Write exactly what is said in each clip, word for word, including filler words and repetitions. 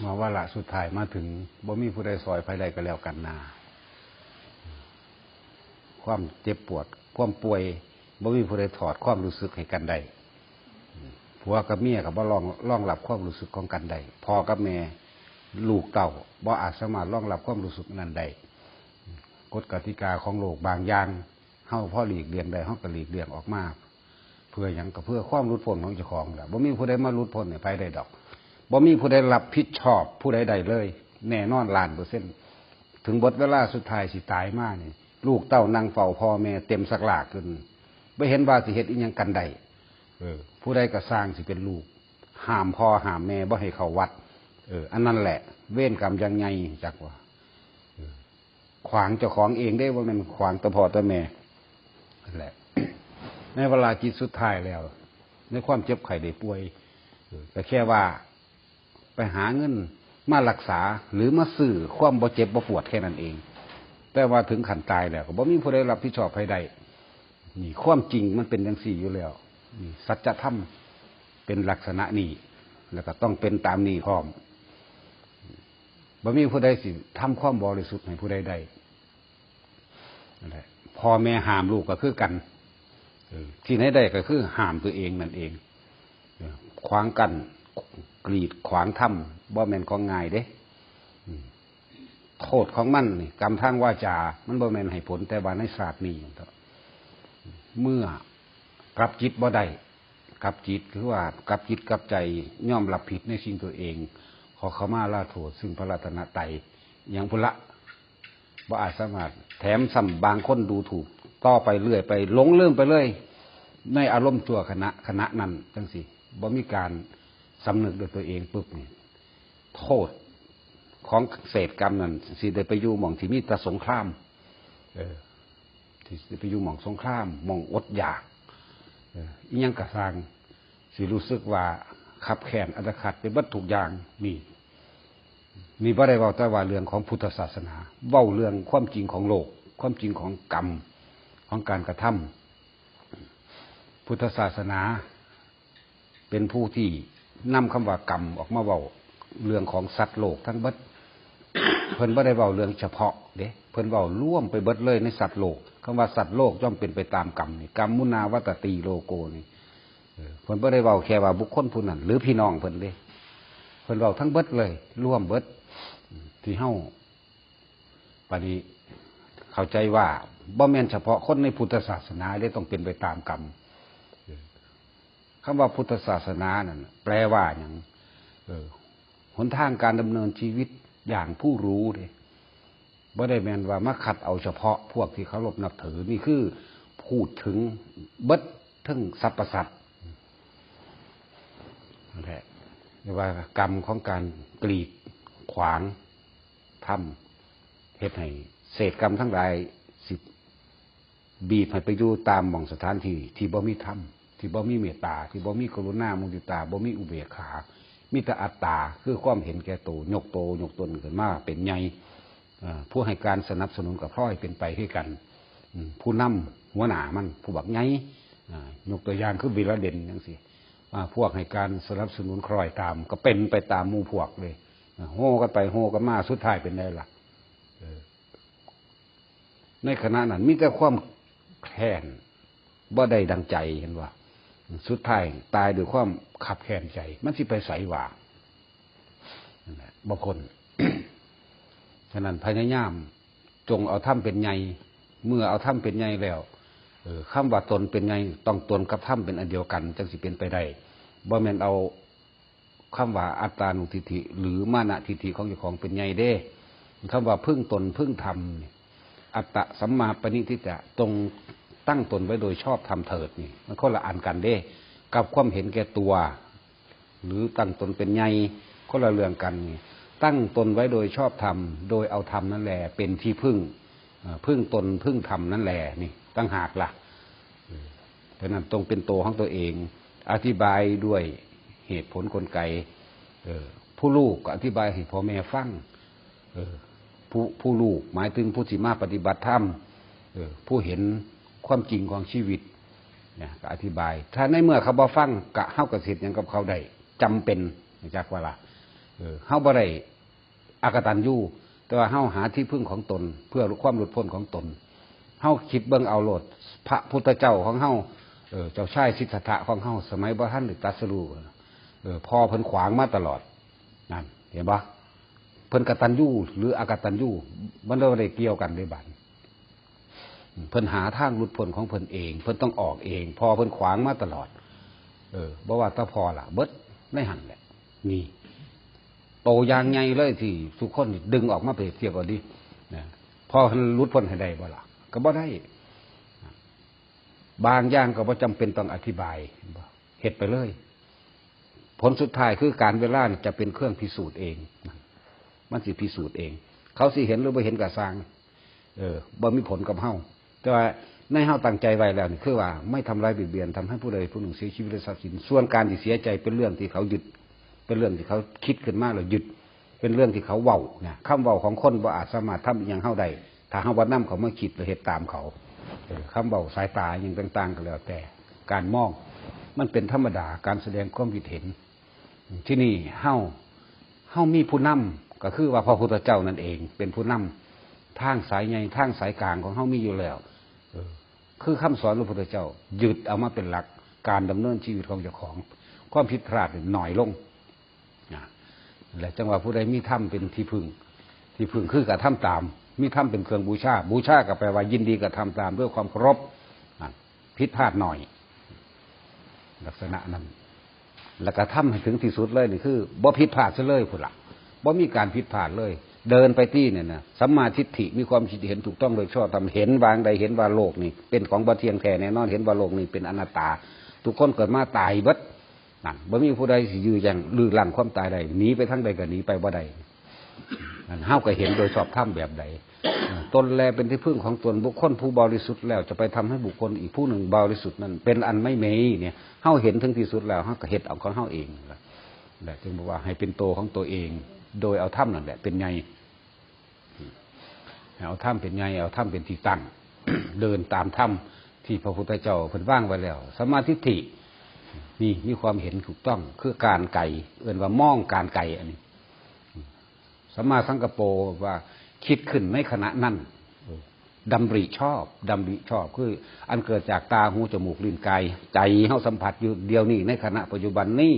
มาวาระสุดท้ายมาถึง บ่มีผู้ใดซอยไผได้ก็แล้วกันนา ความเจ็บปวด ความป่วย บ่มีผู้ใดถอดความรู้สึกให้กันได้ ผัวกับเมียก็บ่รอง รองรับความรู้สึกของกันได้ พ่อกับแม่ ลูกเต้า บ่อาจสามารถรองรับความรู้สึกนั้นได้ กฎกติกาของโลกบางอย่าง เฮาพอหลีกเลี่ยงได้ เฮาก็หลีกเลี่ยงออกมา เพื่อหยัง ก็เพื่อความหลุดพ้นของเจ้าของแหละ บ่มีผู้ใดมาหลุดพ้นให้ไผได้ดอก บ่มีผู้ใดรับผิดชอบผู้ใดได้เลย แน่นอนล้านเปอร์เซ็นต์ ถึงเบิดเวลาสุดท้ายสิตายมานี่ ลูกเต้านั่งเฝ้าพ่อแม่เต็มสักหลากขึ้น บ่เห็นว่าสิเฮ็ดอิหยังกันได้ เออ ผู้ใดก็ซ่างสิเป็นลูก ห้ามพ่อห้ามแม่บ่ให้เข้าวัด เออ อันนั้นแหละ เวรกรรมอย่างใหญ่ จักว่า เออ ขวางเจ้าของเองเด้ บ่แม่นขวางแต่พ่อแต่แม่ นั่นแหละ ในเวลาจิตสุดท้ายแล้ว ในความเจ็บไข้ได้ป่วย เออ ก็แค่ว่า ไปหาเงินมารักษา หรือมาซื้อความบ่เจ็บบ่ปวดแค่นั้นเอง แต่ว่าถึงขั้นตายแล้ว ก็บ่มีผู้ใดรับผิดชอบไผได้ นี่ความจริงมันเป็นจั่งซี้อยู่แล้ว นี่สัจธรรมเป็นลักษณะนี้ แล้วก็ต้องเป็นตามนี้พร้อม บ่มีผู้ใดสิทำความบริสุทธิ์ให้ผู้ใดได้ นั่นแหละ พ่อแม่ห้ามลูกก็คือกัน เออ ที่ไหนได้ก็คือห้ามตัวเองนั่นเอง เออ ขวางกั้น กีดขวางธรรม บ่แม่นของง่ายเด้ อืม โทษของมันนี่ กรรมทางวาจา มันบ่แม่นให้ผลแต่ว่าในชาตินี้ เมื่อกลับจิตบ่ได้ กลับจิตคือว่ากลับจิตกลับใจ ยอมรับผิดในสิ่งตัวเอง ขอขมาลาโทษซึ่งพระรัตนตรัย อย่างพุ้นละ บ่อาจสามารถ แถมซ้ำบางคนดูถูกต่อไปเรื่อยไป หลงลืมไปเลย ในอารมณ์ชั่วขณะ ขณะนั้นจั่งซี้ บ่มีการสำนึกด้วยตัวเองปุ๊บนี่ โทษของเศษกรรมนั้น สิได้ไปอยู่หม่องที่มีแต่สงคราม เออ ที่สิได้ไปอยู่หม่องสงคราม หม่องอดอยาก เออ อิหยังก็ซ่าง สิรู้สึกว่าคับแค้นอาฆาตไปเบิดทุกอย่าง นี่ นี่บ่ได้เว้าแต่ว่าเรื่องของพุทธศาสนา เว้าเรื่องความจริงของโลก ความจริงของกรรม ของการกระทำ พุทธศาสนา เป็นผู้ที่นำคำว่ากรรมออกมาเว้า เรื่องของสัตว์โลกทั้งเบิด เพิ่นบ่ได้เว้าเรื่องเฉพาะเด้ เพิ่นเว้ารวมไปเบิดเลยในสัตว์โลก คำว่าสัตว์โลกย่อมเป็นไปตามกรรมนี่ กรรมมุนาวัตตีโลโกนี่ เออ เพิ่นบ่ได้เว้าแค่ว่าบุคคลผู้นั้น หรือพี่น้องเพิ่นเด้ เพิ่นเว้าทั้งเบิดเลย รวมเบิด ที่เฮา บัดนี้เข้าใจว่าบ่แม่นเฉพาะคนในพุทธศาสนาเด้ต้องเป็นไปตามกรรม เออ คำว่าพุทธศาสนานั่นน่ะ แปลว่าหยัง เออ หนทางการดำเนินชีวิตอย่างผู้รู้เด้ บ่ได้แม่นว่ามาคัดเอาเฉพาะพวกที่เคารพนับถือ นี่คือพูดถึงเบิดทั้งสรรพสัตว์ นั่นแหละ เรียกว่ากรรมของการกีดขวางธรรม เฮ็ดให้เศษกรรมทั้งหลายสิบีบให้ไปอยู่ตามหม่องสถานที่ที่บ่มีธรรม ที่บ่มีเมตตา ที่บ่มีกรุณามุทิตา บ่มีอุเบกขา มีแต่อัตตา คือความเห็นแก่โต ยกโต ยกตนขึ้นมาเป็นใหญ่ เอ่อ ผู้ให้การสนับสนุนก็พลอยเป็นไปคือกัน อืม ผู้นำหัวหน้ามัน ผู้บักใหญ่ อ่า ยกตัวอย่างคือบิลลาเดนจั่งซี้ อ่า พวกให้การสนับสนุนคล้อยตาม ก็เป็นไปตามหมู่พวกเลย อ่า โฮกันไปโฮกันมา สุดท้ายเป็นไงล่ะ เออ ในขณะนั้นมีแต่ความแค้น บ่ได้ดังใจ เห็นบ่ สุดท้ายตายด้วยความคับแค้นใจ มันสิไปไสวะ นั่นแหละ บ่พ้น ฉะนั้นพยายามจงเอาธรรมเป็นใหญ่ เมื่อเอาธรรมเป็นใหญ่แล้ว เออ คำว่าตนเป็นใหญ่ ต้องตนกับธรรมเป็นอันเดียวกัน จั่งสิเป็นไปได้ บ่แม่นเอาคำว่าอัตตานุทิฏฐิ หรือมานะทิฏฐิของเจ้าของเป็นใหญ่เด้ คำว่าพึ่งตนพึ่งธรรมนี่ อัตตะสัมมาปณิทิฏฐะ จงตั้งตนไว้โดยชอบธรรมเถิดนี่ มันคนละอันกันเด้ กับความเห็นแก่ตัว หรือตั้งตนเป็นใหญ่ คนละเรื่องกันนี่ ตั้งตนไว้โดยชอบธรรม โดยเอาธรรมนั่นแหละเป็นที่พึ่ง เอ่อ พึ่งตนพึ่งธรรมนั่นแหละนี่ ต่างหากล่ะ เออ ฉะนั้นต้องเป็นตัวของตัวเอง อธิบายด้วยเหตุผลกลไก เออ ผู้รู้ก็อธิบายให้พ่อแม่ฟัง เออ ผู้ ผู้รู้หมายถึงผู้ที่มาปฏิบัติธรรม เออ ผู้เห็นความจริงของชีวิต เนี่ย ก็อธิบาย ถ้าในเมื่อเขาบ่ฟัง กะเฮาก็สิเฮ็ดหยังกับเขาได้ จำเป็น จักว่าละ เออ เฮาบ่ได้อกตัญญู แต่ว่าเฮาหาที่พึ่งของตน เพื่อความหลุดพ้นของตน เฮาคิดเบิ่งเอาโลด พระพุทธเจ้าของเฮา เออ เจ้าชายสิทธัตถะของเฮา สมัยบ่ทันได้ตรัสรู้ เออ พ่อเพิ่นขวางมาตลอด นั่น เห็นบ่ เพิ่นกตัญญูหรืออกตัญญู มันเลยบ่ได้เกี่ยวกันเด้บัด เพิ่นหาทางหลุดพ้นของเพิ่นเอง เพิ่นต้องออกเอง พ่อเพิ่นขวางมาตลอด เออ บ่ว่าแต่พ่อล่ะ เบิดในหั่นแหละ นี่ โตอย่างใหญ่เลยที่ทุกคนดึงออกมาเปรียบเทียบเอาดิ นะ พ่อเพิ่นหลุดพ้นให้ได้บ่ล่ะ ก็บ่ได้ บางอย่างก็บ่จำเป็นต้องอธิบาย เห็นบ่ เฮ็ดไปเลย ผลสุดท้ายคือการเวลานี่จะเป็นเครื่องพิสูจน์เอง มันสิพิสูจน์เอง เขาสิเห็นหรือบ่เห็นก็ซ่าง เออ บ่มีผลกับเฮา แต่ว่าในเฮาตั้งใจไว้แล้วนี่ คือว่าไม่ทำร้ายเบียดเบียน ทำให้ผู้ใดผู้หนึ่งเสียชีวิตและทรัพย์สิน ส่วนการที่เสียใจเป็นเรื่องที่เขายึด เป็นเรื่องที่เขาคิดขึ้นมาแล้วยึด เป็นเรื่องที่เขาเว้านะ คำเว้าของคนบ่อาจสามารถทำอิหยังเฮาได้ ถ้าเฮาบ่นำเขามาคิดและเฮ็ดตามเขา เออ คำเว้าสายตาอิหยังต่างๆ ก็แล้วแต่ การมอง มันเป็นธรรมดา การแสดงความคิดเห็น ที่นี่เฮา เฮามีผู้นำ ก็คือว่าพระพุทธเจ้านั่นเอง เป็นผู้นำ ทางสายใหญ่ ทางสายกลางของเฮามีอยู่แล้ว เออ คือคำสอนพระพุทธเจ้า ยึดเอามาเป็นหลัก การดำเนินชีวิตของเจ้าของ ความผิดพลาดนี่น้อยลง นะ และจังว่าผู้ใดมีธรรมเป็นที่พึ่ง ที่พึ่งคือกระทำตาม มีธรรมเป็นเครื่องบูชา บูชาก็แปลว่ายินดีกระทำตามด้วยความเคารพ นั่น ผิดพลาดหน่อย ลักษณะนั้น แล้วก็ทำให้ถึงที่สุดเลยนี่คือบ่ผิดพลาดซะเลยพุ้นละ บ่มีการผิดพลาดเลย เดินไปตี้เนี่ยนะ สัมมาทิฏฐิ มีความคิดเห็นถูกต้องโดยชอบธรรม เห็นวางใด เห็นว่าโลกนี่เป็นของบ่เที่ยงแท้แน่นอน เห็นว่าโลกนี่เป็นอนัตตา ทุกคนเกิดมาตายเบิด นั่น บ่มีผู้ใดสิยื้อยั้ง รื้อรั้งความตายได้ หนีไปทางใดก็หนีไปบ่ได้ นั่น เฮาก็เห็นโดยชอบธรรมแบบใด อ่า ตนแลเป็นที่พึ่งของตน บุคคลผู้บริสุทธิ์แล้วจะไปทำให้บุคคลอีกผู้หนึ่งบริสุทธิ์นั้นเป็นอันไม่มีเนี่ย เฮาเห็นถึงที่สุดแล้ว เฮาก็เฮ็ดเอาของเฮาเองนั่นแหละ และจึงบอกว่าให้เป็นตัวของตัวเอง โดยเอาธรรมนั่นแหละเป็นใหญ่ ให้เอาธรรมเป็นใหญ่ เอาธรรมเป็นที่ตั้ง เดินตามธรรมที่พระพุทธเจ้าเพิ่นวางไว้แล้ว สัมมาทิฏฐิ นี่มีความเห็นถูกต้อง คือการไกล เอิ้นว่ามองการไกลอันนี้ สัมมาสังกัปโป ว่าคิดขึ้นในขณะนั้น ดำริชอบ ดำริชอบ คืออันเกิดจากตา หู จมูก ลิ้น กาย ใจเฮาสัมผัสอยู่เดี๋ยวนี้ ในขณะปัจจุบันนี้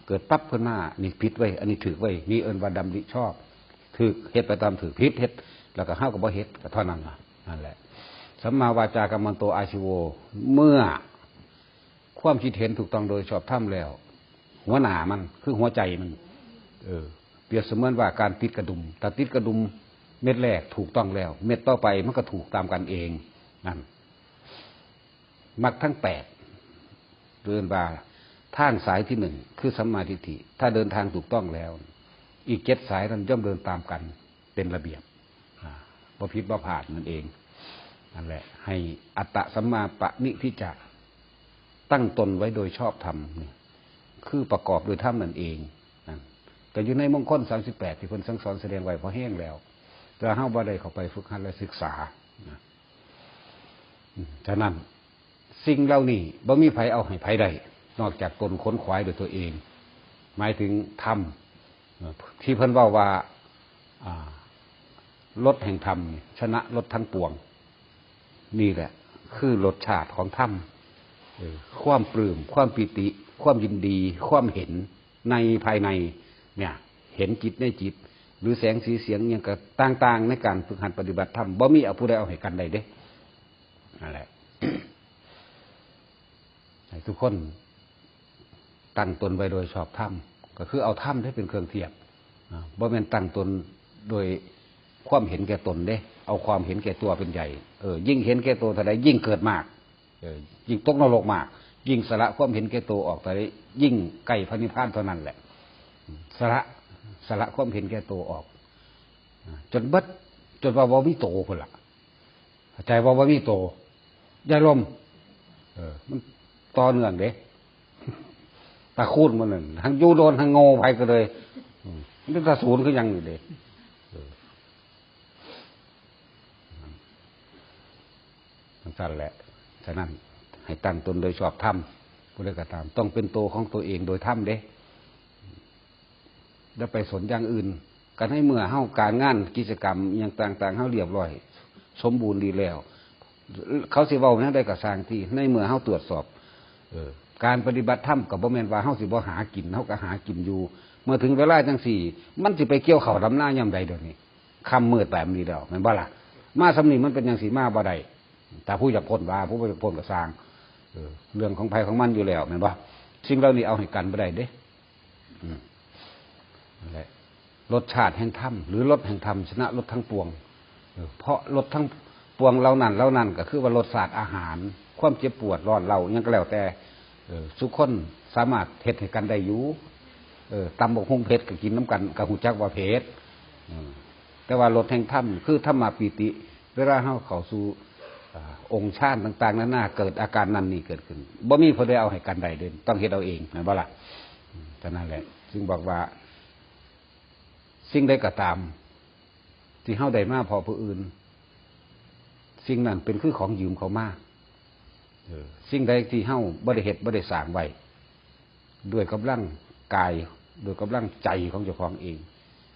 เกิดปั๊บขึ้นมา นี่ผิดเว้ย อันนี้ถูกเว้ย นี่เอิ้นว่าดำริชอบ ถูก เฮ็ดไปตามถูก ผิด เฮ็ด แล้วก็เฮาก็บ่เฮ็ด ก็เท่านั้นล่ะ นั่นแหละ สัมมาวาจากัมมันโตอาชีโว เมื่อความคิดเห็นถูกต้องโดยชอบธรรมแล้ว หัวหน้ามัน คือหัวใจมัน เออ เปรียบเสมือนว่าการติดกระดุม ถ้าติดกระดุมเม็ดแรกถูกต้องแล้ว เม็ดต่อไปมันก็ถูกตามกันเอง นั่น มรรคทั้งแปด เรียกว่าทางสายที่หนึ่ง คือสัมมาทิฏฐิ ถ้าเดินทางถูกต้องแล้ว อีกเจ็ดสายนั้นย่อมเดินตามกันเป็นระเบียบ อ่า บ่ผิดบ่พลาดนั่นเอง นั่นแหละ ให้อัตตะสัมมาปณิทิจะ ตั้งตนไว้โดยชอบธรรมนี่ คือประกอบโดยธรรมนั่นเอง นั่น ก็อยู่ในมงคลสามสิบแปด ที่เพิ่นสั่งสอนแสดงไว้พอแห้งแล้ว แต่เฮาบ่ได้เข้าไปฝึกหัดและศึกษา นะ อืม ฉะนั้น สิ่งเหล่านี้บ่มีไผเอาให้ไผได้ นอกจากตนขนขวายด้วยตัวเอง หมายถึงธรรม เอ่อ ที่เพิ่นเว้าว่า อ่า รสแห่งธรรมนี่ชนะรสทั้งปวง นี่แหละ คือรสชาติของธรรม เออ ความปลื้ม ความปีติ ความยินดี ความเห็นในภายใน เนี่ย เห็นจิตในจิต หรือแสงสีเสียงอิหยังก็ต่างๆ ในการฝึกหัดปฏิบัติธรรม บ่มีเอาผู้ใดเอาให้กันได้เด้ นั่นแหละ ให้ทุกคนตั้งตนไว้โดยชอบธรรม ก็คือเอาธรรมได้เป็นเครื่องเทียบ อ่า บ่แม่นตั้งตนโดยความเห็นแก่ตนเด้ เอาความเห็นแก่ตัวเป็นใหญ่ เออ ยิ่งเห็นแก่ตัวเท่าใดยิ่งเกิดมาก เออ ยิ่งตกนรกมาก ยิ่งสละความเห็นแก่ตัวออกเท่าใดยิ่งใกล้พระนิพพานเท่านั้นแหละ สละ สละความเห็นแก่ตัวออก อ่า จนเบิด จนว่าบ่มีโตพุ้นล่ะ เข้าใจว่าบ่มีโต อย่าลม เออ มันต่อเนื่องเด้ ตระกูลมันนั่น ทั้งอยู่โดน ทั้งโง่ไปก็เลย อืม มันเป็นตระกูลคือหยังนี่เด้ เออ จั่งซั่นแหละ ฉะนั้นให้ตั้งตนโดยชอบธรรม ผู้ใดก็ตาม ต้องเป็นตัวของตัวเองโดยธรรมเด้ แล้วไปสนอย่างอื่น ก็ในเมื่อเฮาการงานกิจกรรมอหย่างต่างๆ เฮาเรียบร้อย สมบูรณ์ดีแล้ว เขาสิเว้าแนวใดก็ซ่างที่ ในเมื่อเฮาตรวจสอบ เออ การปฏิบัติธรรมก็บ่แม่นว่าเฮาสิบ่หากิน เฮาก็หากินอยู่ เมื่อถึงเวลาจังซี่ มันสิไปเกี่ยวข้าวดำนายามใดเดี๋ยวนี้ ค่ำมืดแบบนี้แล้ว แม่นบ่ล่ะ มาส่ำนี้มันเป็นจังซี่ มาบ่ได้ ถ้าผู้อยากพ้นว่า ผู้บ่อยากพ้นก็ซ่าง เออ เรื่องของไผของมันอยู่แล้ว แม่นบ่ สิ่งเหล่านี้เอาให้กันบ่ได้เด้ อืม นั่นแหละ รสชาติแห่งธรรม หรือรสแห่งธรรมชนะรสทั้งปวง เออ เพราะรสทั้งปวงเหล่านั้น เหล่านั้นก็คือว่ารสชาติอาหาร ความเจ็บปวดร้อนเล่าอิหยังก็แล้วแต่ เออ ทุกคนสามารถเฮ็ดให้กันได้อยู่ เออ ตำบักหุ่งเผ็ดก็กินนำกัน ก็ฮู้จักว่าเผ็ด เออ แต่ว่ารสแห่งธรรม คือธรรมะปีติ เวลาเฮาเข้าสู่ อ่า องค์ฌานต่างๆ นานา เกิดอาการนั่นนี่เกิดขึ้น บ่มีผู้ใดเอาให้กันได้เด้ ต้องเฮ็ดเอาเอง แม่นบ่ล่ะ อืม ฉะนั้นแหละ จึงบอกว่า สิ่งใดก็ตาม ที่เฮาได้มาเพราะผู้อื่น สิ่งนั้นเป็นคือของยืมเขามา เออ สิ่งใดที่เฮาบ่ได้เฮ็ดบ่ได้สร้างไว้ ด้วยกำลังกาย ด้วยกำลังใจของเจ้าของเอง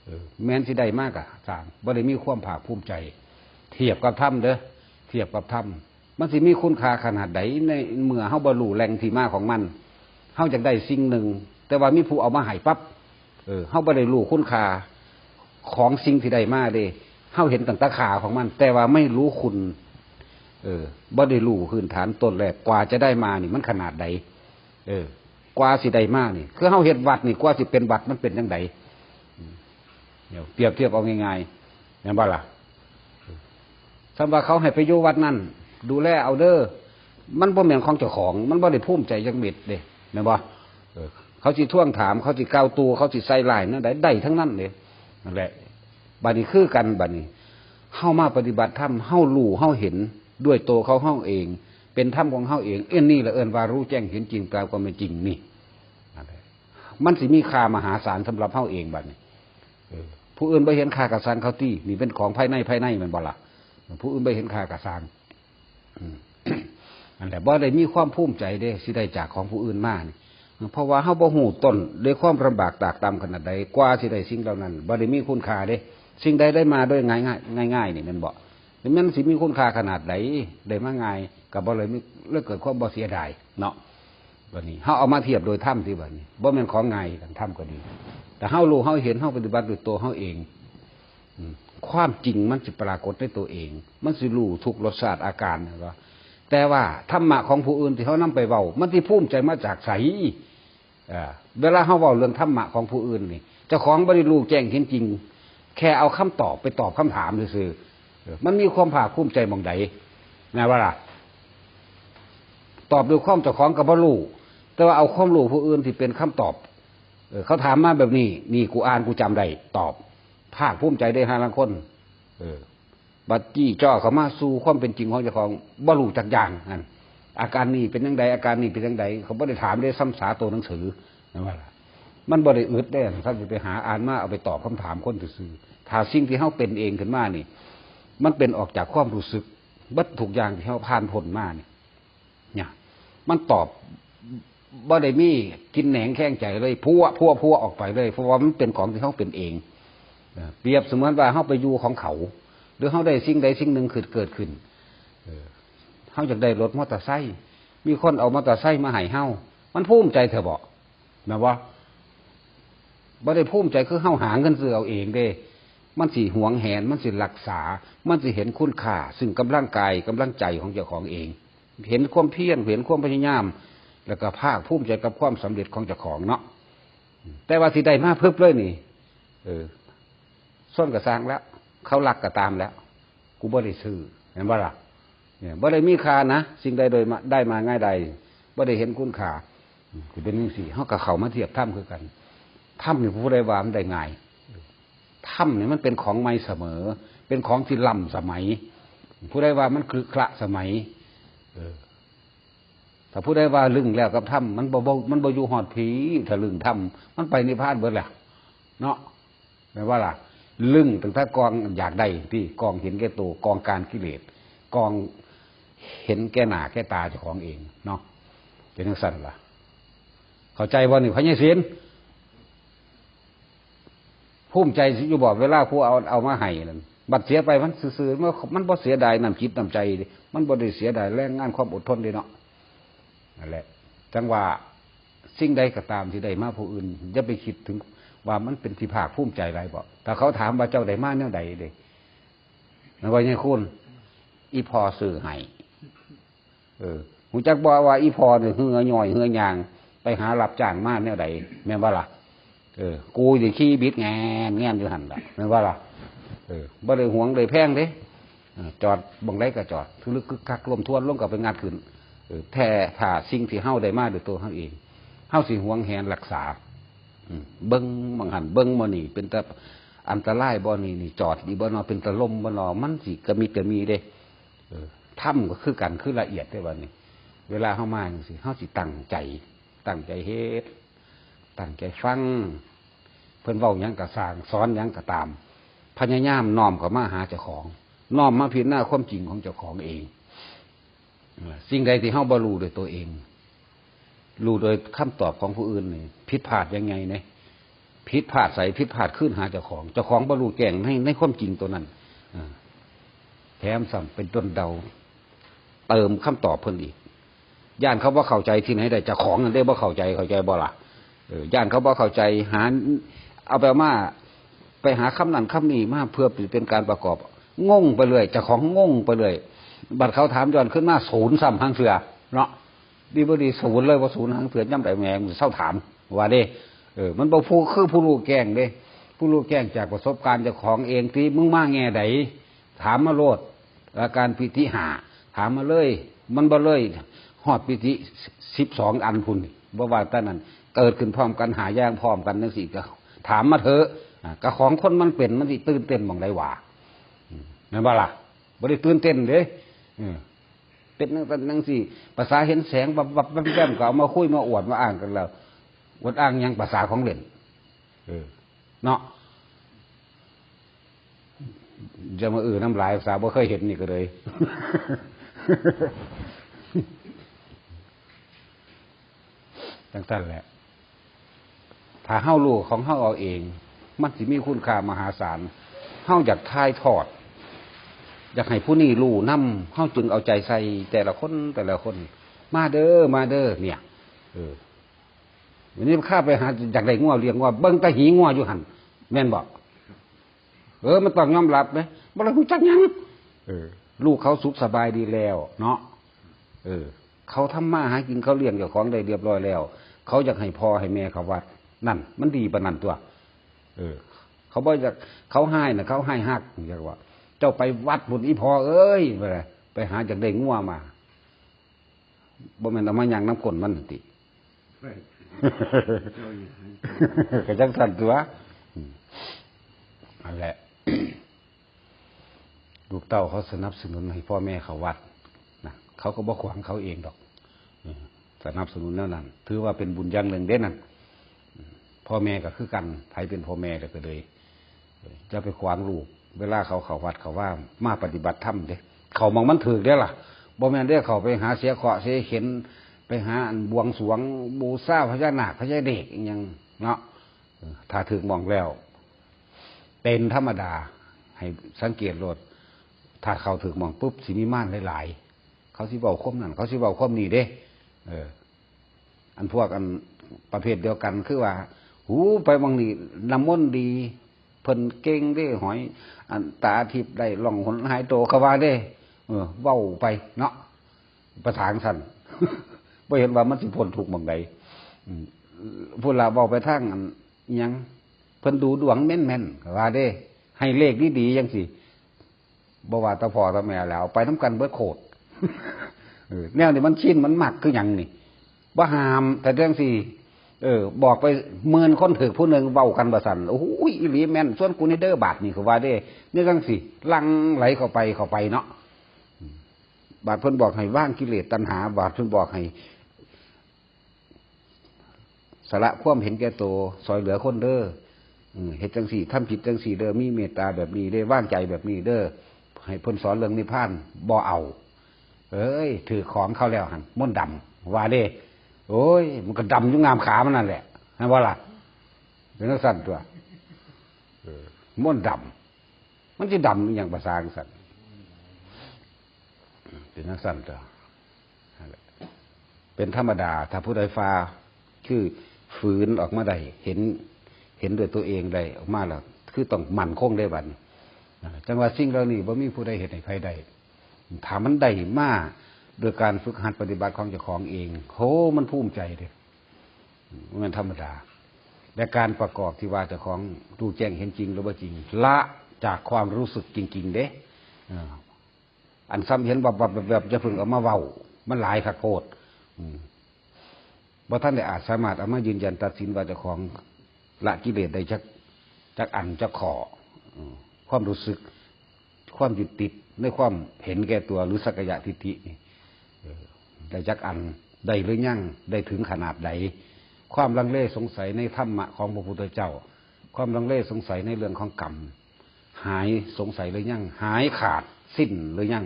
เออ แม้นสิได้มาก็ซ่าง บ่ได้มีความภาคภูมิใจ เทียบกับธรรมเด้อ เทียบกับธรรม มันสิมีคุณค่าขนาดใด ในเมื่อเฮาบ่รู้แหล่งที่มาของมัน เฮาอยากได้สิ่งหนึ่ง แต่ว่ามีผู้เอามาให้ปั๊บ เออ เฮาบ่ได้รู้คุณค่าของสิ่งที่ได้มาเด้ เฮาเห็นตั้งแต่ค่าของมัน แต่ว่าไม่รู้คุณ เออ บ่ได้รู้พื้นฐานต้นแรก กว่าจะได้มานี่มันขนาดใด เออ กว่าสิได้มานี่ คือเฮาเฮ็ดวัดนี่ กว่าสิเป็นวัดมันเป็นจั่งใด อืม เดี๋ยวเปรียบเทียบเอาง่ายๆ แม่นบ่ล่ะ สำว่าเขาให้ไปอยู่วัดนั่น ดูแลเอาเด้อ มันบ่แม่นของเจ้าของ มันบ่ได้ภูมิใจจักเม็ดเด้ แม่นบ่ เออ เขาสิทวงถาม เขาสิกล่าวตู่ เขาสิใส่ร้ายแนวใด ได้ทั้งนั้นเด้ นั่นแหละ บัดนี้คือกัน บัดนี้ เฮามาปฏิบัติธรรม เฮารู้ เฮาเห็น ด้วยตัวเขาเฮาเอง เป็นธรรมของเฮาเอง เอ็นนี่แหละเอิ้นว่ารู้แจ้งเห็นจริงตามความเป็นจริงนี่ นั่นแหละ มันสิมีค่ามหาศาลสำหรับเฮาเองบัดนี้ เออ ผู้อื่นบ่เห็นค่าก็ซ่างเขาตี้ นี่เป็นของภายใน ภายในแม่นบ่ล่ะ ผู้อื่นบ่เห็นค่าก็ซ่าง อืม นั่นแหละ บ่ได้มีความภูมิใจเด้ สิได้จากของผู้อื่นมานี่ เพราะว่าเฮาบ่ฮู้ต้น ด้วยความลำบากตรากตรำขนาดใด กว่าสิได้สิ่งเหล่านั้น บ่ได้มีคุณค่าเด้ สิ่งใดได้มาโดยง่ายๆ ง่ายๆ นี่แม่นบ่ มันสิมีคุณค่าขนาดใด ได้มาง่าย ก็บ่เลยมี เลยเกิดความบ่เสียดายเนาะ บัดนี้ เฮาเอามาเทียบโดยธรรมที่บัดนี้ บ่แม่นของง่ายกัน ธรรมก็ดี แต่เฮารู้ เฮาเห็น เฮาปฏิบัติด้วยตัวเฮาเอง อืม ความจริงมันสิปรากฏในตัวเอง มันสิรู้ทุกรสชาติอาการนะว่า แต่ว่าธรรมะของผู้อื่นที่เฮานำไปเว้า มันสิภูมิใจมาจากไส เอ่อ เวลาเฮาเว้าเรื่องธรรมะของผู้อื่นนี่ เจ้าของบ่ได้รู้แจ้งเห็นจริง แค่เอาคำตอบไปตอบคำถามซื่อๆ เออ มันมีความภาคภูมิใจหม่องใด แม่นบ่ล่ะ ตอบด้วยความเจ้าของก็บ่รู้ แต่ว่าเอาความรู้ผู้อื่นที่เป็นคำตอบ เออ เขาถามมาแบบนี้ นี่กูอ่านกูจำได้ ตอบ ภาคภูมิใจได้ห่าลางคน เออ บัดจี้จ้อเข้ามาสู่ความเป็นจริงของเจ้าของ บ่รู้จักอย่างนั่น อาการนี้เป็นจั่งใด อาการนี้เป็นจั่งใด เขาบ่ได้ถาม ได้ซ้ำสาตัวหนังสือ แม่นบ่ล่ะ มันบ่ได้อึดเด้ ถ้าสิไปหาอ่านมาเอาไปตอบคำถามคนซื่อๆ ถ้าสิ่งที่เฮาเป็นเองขึ้นมานี่ มันเป็นออกจากความรู้สึก เบิดทุกอย่างที่เฮาผ่านพ้นมานี่ เนี่ย มันตอบบ่ได้มีกินแหนงแคลงใจเลย พั่ว พั่ว พั่วออกไปเลย เพราะว่ามันเป็นของที่เฮาเป็นเอง เอ่อ เปรียบเสมือนว่าเฮาไปอยู่ของเขา หรือเฮาได้สิ่งใดสิ่งหนึ่งเกิด เกิดขึ้น เออ เฮาอยากได้รถมอเตอร์ไซค์ มีคนเอามอเตอร์ไซค์มาให้เฮา มันภูมิใจแท้บ่ แม่นบ่ บ่ได้ภูมิใจคือเฮาหาเงินซื้อเอาเองเด้ มันสิหวงแหน มันสิรักษา มันสิเห็นคุณค่า ซึ่งกำลังกาย กำลังใจของเจ้าของเอง เห็นความเพียร เห็นความพยายาม แล้วก็ภาคภูมิใจกับความสำเร็จของเจ้าของเนาะ แต่ว่าสิได้มาเพิบเลยนี่ เออ ซ่อนก็ซ่างแล้ว เขาลักก็ตามแล้ว กูบ่ได้ซื้อ แม่นบ่ล่ะ เนี่ย บ่ได้มีค่านะ สิ่งใดโดยมา ได้มาง่ายใด บ่ได้เห็นคุณค่า อืม สิเป็นจั่งซี้ เฮาก็เข้ามาเทียบธรรมคือกัน ธรรมนี่ผู้ใดว่ามันได้ง่าย ธรรมนี่มันเป็นของใหม่เสมอ เป็นของที่ล้ำสมัย ผู้ใดว่ามันคลึขระสมัย เออ ถ้าผู้ใดว่าลึงแล้วกับธรรม มันบ่ บ่ มันบ่อยู่ฮอดพี้ ถ้าลึงธรรม มันไปนิพพานเบิดแล้ว เนาะ แม่นบ่ล่ะ ลึงตั้งแต่กองอยากได้ตี้ กองเห็นแก่ตัว กองการกิเลส กองเห็นแก่หน้าแก่ตาเจ้าของเองเนาะ เป็นจั่งซั่นล่ะ เข้าใจบ่นี่ พญาศิลป์ ภูมิใจอยู่บ่เวลาผู้เอาเอามาให้นั่น บัดเสียไปมันซื่อๆ มัน มันบ่เสียดายน้ำจิตน้ำใจเด้ มันบ่ได้เสียดายแรงงานความอดทนเด้เนาะ นั่นแหละ จั่งว่าสิ่งใดก็ตามที่ได้มาผู้อื่น อย่าไปคิดถึงว่ามันเป็นที่ภาคภูมิใจหลายบ่ ถ้าเขาถามว่าเจ้าได้มาแนวใดเด้ นั่นว่าไงคุณ อีพ่อซื้อให้ เออ ฮู้จักบ่ว่าอีพ่อเนี่ยเหือย่อยเหือย่าง ไปหารับจ้างมาแนวใด แม่นบ่ล่ะ เออ กูสิขี่บิดแงนแงนอยู่หั่นล่ะ แม่นบ่ล่ะ เออ บ่ได้หวงได้แพงเด้ เออ จอดบ่งใดก็จอด คือลึกคึกคักลมทวนลงก็ไปงัดขึ้น เออ แท้ถ้าสิ่งที่เฮาได้มาด้วยตัวเฮาเอง เฮาสิหวงแหนรักษา อืม เบิ่งหม่องหั่นเบิ่งหม่องนี่ เป็นตาอันตรายบ่นี่ นี่จอดดีบ่นอ เป็นตาลมบ่นอ มันสิกะมิดกะมีเด้ เออ ธรรมก็คือกัน คือละเอียดเด้บัดนี้ เวลาเฮามาจั่งซี้ เฮาสิตั้งใจ ตั้งใจเฮ็ด ตั้งใจฟัง เพิ่นเว้าหยังก็ซ่าง สอนหยังก็ตาม พยายามน้อมเข้ามาหาเจ้าของ น้อมมาพิจารณาความจริงของเจ้าของเอง เออ สิ่งใดที่เฮาบ่รู้ด้วยตัวเอง รู้โดยคำตอบของผู้อื่นนี่ ผิดพลาดยังไงเนี่ย ผิดพลาดใส ผิดพลาดคืนหาเจ้าของ เจ้าของบ่รู้แจ้งใน ในความจริงตัวนั้น เออ แถมซ้ำเป็นต้นเดา เติมคำตอบเพิ่นอีก ย้านเขาบ่เข้าใจที่ไหนได้ เจ้าของนั่นเด้บ่เข้าใจ เข้าใจบ่ล่ะ เออ ย้านเขาบ่เข้าใจ หา เอาไปมา ไปหาคำนั้นคำนี้มาเพื่อเป็นการประกอบ งงไปเรื่อย เจ้าของงงไปเรื่อย บัดเขาถามย้อนขึ้นมา ศูนย์ซ้ำหางเทื่อเนาะ ดีบ่ดี ศูนย์เลย บ่ศูนย์หางเทื่อ ยามใดแหม มันเซาถาม ว่าเด้ เออ มันบ่ผู้ คือผู้รู้แจ้งเด้ ผู้รู้แจ้งจากประสบการณ์เจ้าของเอง ติ มึงมาแง่ใด ถามมาโลด อาการปีติห้า ถามมาเลย มันบ่เลย ฮอดปีติสิบสองอันพุ้น บ่ว่าแต่นั้น เกิดขึ้นพร้อมกัน ห้าอย่างพร้อมกันจั่งซี้ ก็ถามมาเถอะ อ่า ก็ของคนมันเป็น มันสิตื่นเต้นหม่องใดวะ อืม แม่นบ่ล่ะ บ่ได้ตื่นเต้นเด้ เออ เป็นจั่งซั้นจั่งซี้ ภาษาเห็นแสงวับวับแวมแวม ก็เอามาคุยมาอวดมาอ้างกันแล้ว อวดอ้างหยัง ภาษาของเล่น เออ เนาะ จะมาเออน้ำลาย ภาษาบ่เคยเห็นนี่ก็เลย จั่งซั้นแหละ ถ้าเฮารู้ของเฮาเอาเอง มันสิมีคุณค่ามหาศาล เฮาอยากถ่ายทอด อยากให้ผู้นี้รู้นำ เฮาจึงเอาใจใส่แต่ละคนแต่ละคน มาเด้อ มาเด้อ เนี่ย เออ วันนี้ข้าไปหา อยากได้งัวเลี้ยงงัว เบิ่งแต่หีงัวอยู่หั่น แม่นบ่ เออ มันต้องยอมรับเด้ บ่ได้ฮู้จักหยัง เออ ลูกเขาสุขสบายดีแล้วเนาะ เออ เขาทำมาหากิน เขาเลี้ยงเจ้าของได้เรียบร้อยแล้ว เขาอยากให้พ่อให้แม่เขาวัด นั่น มันดีปานนั้นตัว เออ เขาบ่อยาก เขาฮ้ายน่ะ เขาฮ้ายฮัก อยากว่า เจ้าไปวัดพุ้นอีพ่อเอ้ย ไป ไปหาอยากได้งัวมา บ่แม่นเอามาย่างน้ำก้นมันติ เจ้าอยู่หั่น ก็จั่งซั้นตัว อืม นั่นแหละ ลูกเต้าเขาสนับสนุนให้พ่อแม่เขาวัดนะ เขาก็บ่ขวางเขาเองดอก เออ สนับสนุนแนวนั้น ถือว่าเป็นบุญอย่างหนึ่งเด้นั่น อืม พ่อแม่ก็คือกัน ไผเป็นพ่อแม่แล้วก็เลย เออ อย่าไปขวางลูก เวลาเขาเข้าวัดเข้าวา มาปฏิบัติธรรมเด้ เข้าหม่องมันถูกเด้ล่ะ บ่แม่นเด้เข้าไปหาเสียเคราะห์เสียเข็ญ ไปหาอันบวงสรวงบูชาพญานาคพญาเดชอิหยังเนาะ เออ ถ้าถูกหม่องแล้ว เป็นธรรมดา ให้สังเกตโลด ถ้าเข้าถูกหม่องปุ๊บ สิมีมารหลายๆ เขาสิเว้าความนั้น เขาสิเว้าความนี้เด้ เออ อันพวกอันประเภทเดียวกัน คือว่า หู ไปหม่องนี้ น้ำมนต์ดี เพิ่นเก่งเด้ หอย อันตาทิพย์ได้ล่องหนหายโต เขาว่าเด้ เออ เว้าไปเนาะ ภาษาจั่งซั้น บ่เห็นว่ามันสิพ้นทุกข์หม่องใด อืม พุ้นล่ะ เว้าไปทางอันอิหยัง เพิ่นดูดวงแม่นๆ ว่าเด้ ให้เลขดีๆ จั่งซี้ บ่ว่าแต่พ่อแต่แม่แล้ว ไปนำกันเบิดโคตร เออ แนวนี้มันชิน มันมักคือหยังนี่ บ่ห้าม แต่จั่งซี้ เออ บอกไปหมื่นคนถูกผู้หนึ่ง เว้ากันว่าซั่น โอ้ย อีหลีแม่น ส่วนกูนี่เด้อบาดนี่ เขาว่าเด้ นี่จั่งซี้ หลั่งไหลเข้าไป เข้าไปเนาะ บาดเพิ่นบอกให้วางกิเลสตัณหา บาดเพิ่นบอกให้สละความเห็นแก่ตัว ซ่อยเหลือคนเด้อ อืม เฮ็ดจั่งซี้ ทำจิตจั่งซี้เด้อ มีเมตตาแบบนี้เด้อ วางใจแบบนี้เด้อ ให้เพิ่นสอนเรื่องนิพพาน บ่เอา เอ้ย ถืกของเขาแล้วหั่น มนต์ดำ ว่าเด้ โอ้ย มันก็ดำอยู่ง่ามขามันนั่นแหละ แม่นบ่ล่ะ เป็นจั่งซั้นตัว มนต์ดำ มันสิดำอหย่างภาษาจั่งซั่น เป็นจั่งซั่นตัว นั่นแหละ เป็นธรรมดา ถ้าผู้ใดฝ่า คือฝืนออกมาได้ เห็น เห็นด้วยตัวเองได้ออกมาแล้ว คือต้องมั่นคงได้บัดนี้ นั่นแหละ จั่งว่าสิ่งเหล่านี้บ่มีผู้ใดเฮ็ดให้ไผได้ ถ้ามันได้มาโดยการฝึกหัดปฏิบัติของเจ้าของเอง โห มันภูมิใจเด้ มันธรรมดา และการประกอบที่ว่าเจ้าของรู้แจ้งเห็นจริงหรือบ่จริง ละจากความรู้สึกจริงๆ เด้ เออ อันซ้ำเห็นแบบแบบแบบอย่าเพิ่งเอามาเว้า มันหลายคักโพด อืม บ่ทันได้อาจสามารถเอามายืนยันตัดสินว่าเจ้าของละกิเลสได้จัก จักอันจักข้อ อืม ความรู้สึก ความยึดติดในความเห็นแก่ตัวหรือสักกายทิฏฐินี่ เออ ได้จักอัน ได้หรือยัง ได้ถึงขนาดใด ความลังเลสงสัยในธรรมะของพระพุทธเจ้า ความลังเลสงสัยในเรื่องของกรรม หายสงสัยหรือยัง หายขาดสิ้นหรือยัง